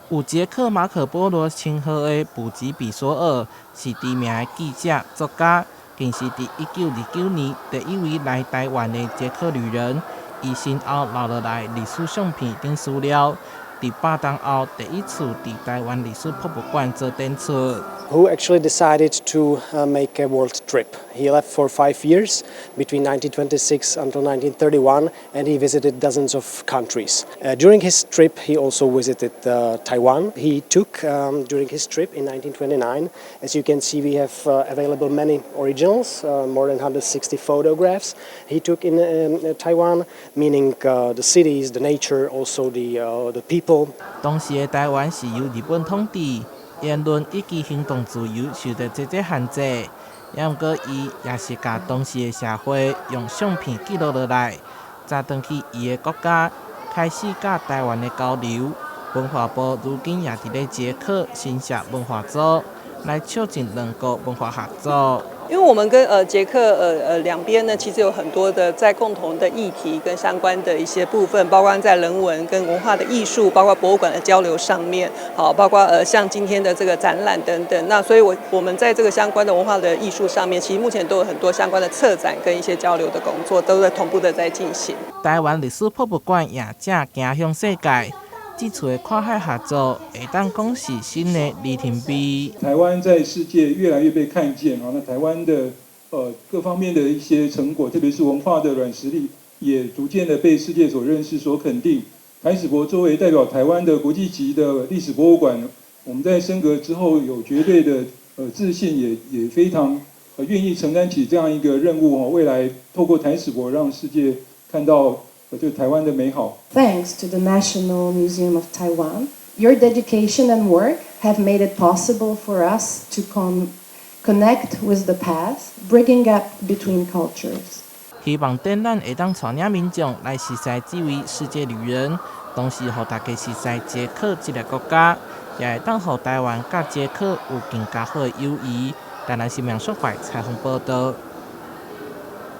有捷克馬可波羅稱號的布吉比索爾是知名的記者、作家，更是佇1929年第一位來台灣的捷克旅人。伊身後留落來歷史相片等資料，佇100冬後第一次佇台灣歷史博物館做展出。 Who actually decided to make a world trip. He left for 5 years between 1926 until 1931, and he visited dozens of countries. During his trip, he also visited Taiwan. He took during his trip in 1929, as you can see, we have available many originals, more than 160 photographs he took in Taiwan, meaning the cities, the nature, also the people. 當時的台灣是由日本統治，言論以及行動自由受著濟濟限制。也毋過，伊也是共當時的社會用相片記錄落來，才轉去伊的國家，開始佮台灣的交流。文化部如今也佇咧捷克新設文化組，來促進兩國文化合作。因為我們跟捷克兩邊呢，其實有很多的在共同的議題跟相關的一些部分，包括在人文跟文化的藝術，包括博物館的交流上面，好，包括像今天的這個展覽等等。那所以我們在這個相關的文化的藝術上面，其實目前都有很多相關的策展跟一些交流的工作，都在同步的在進行。台灣歷史博物館也正走向世界，這次的跨海合作會當講是新的里程碑。台灣在世界越來越被看見啊，那台灣的各方面的一些成果，特別是文化的軟實力，也逐漸的被世界所認識、所肯定。台史博作為代表台灣的國際級的歷史博物館，我們在升格之後有絕對的自信，也非常願意承擔起這樣一個任務哦。未來透過台史博，讓世界看到就台灣的美好。 Thanks to the National Museum of Taiwan, your dedication and work have made it possible for us to connect with the past, bridging gap between cultures. 希望展覽會當帶領民眾來熟似這位世界旅人，同時予大家熟似捷克這个國家，也會當予台灣佮捷克有更加好的友誼。台南新聞蘇懷採訪報導。